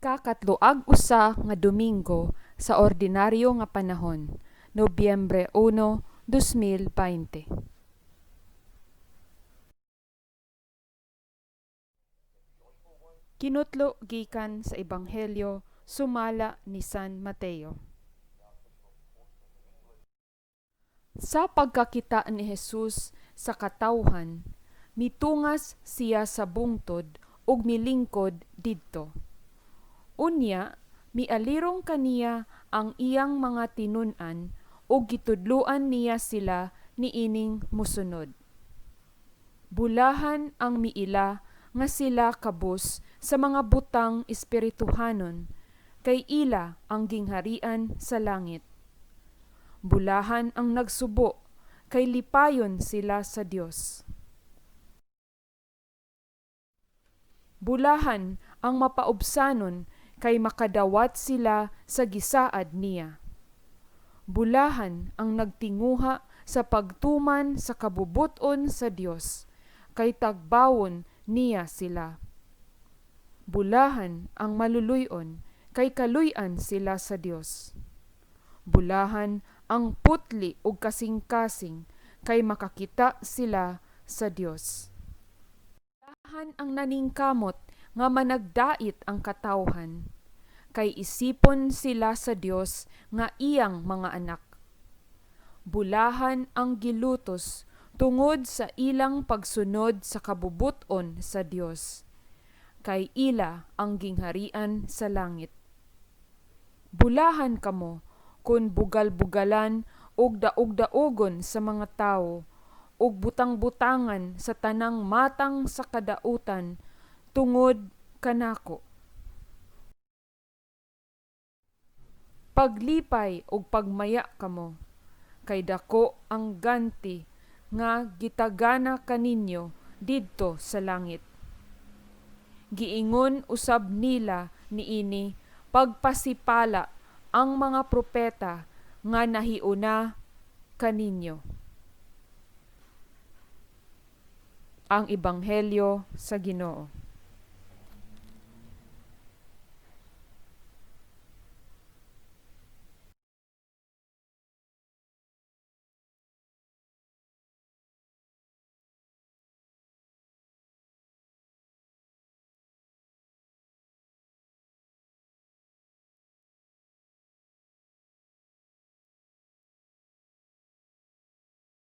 Ikakatlo ug 1 nga Domingo sa Ordinaryo nga Panahon, Nobyembre 1, 2020. Kinutlo gikan sa Ebanghelyo sumala ni San Mateo. Sa pagkakita ni Jesus sa katawhan, mitungas siya sa bungtod ug milingkod didto. Unya mialirong kaniya ang iyang mga tinun-an ug gitudloan niya sila niining mosunod. Bulahan ang miila nga sila kabus sa mga butang espirituhanon, kay ila ang gingharian sa langit. Bulahan ang nagsubo, kay lipayon sila sa Dios. Bulahan ang mapaubsanon, kay makadawat sila sa gisaad niya. Bulahan ang nagtinguha sa pagtuman sa kabubut-on sa Dios, kay tagbawon niya sila. Bulahan ang maluluy-on, kay kaluy-an sila sa Dios. Bulahan ang putli ug kasing-kasing, kay makakita sila sa Dios. Bulahan ang naningkamot nga managdait ang katawhan, kay isipon sila sa Dios nga iyang mga anak. Bulahan ang gilutos tungod sa ilang pagsunod sa kabubut-on sa Dios, kay ila ang gingharian sa langit. Bulahan kamo kun bugal-bugalan ug daog-daogon sa mga tawo ug butang-butangan sa tanang matang sa kadautan tungod kanako. Paglipay ug pagmaya kamo, kay dako ang ganti nga gitagana kaninyo didto sa langit. Giingon usab nila niini pagpasipala ang mga propeta nga nahiuna kaninyo. Ang Ebanghelyo sa Ginoo.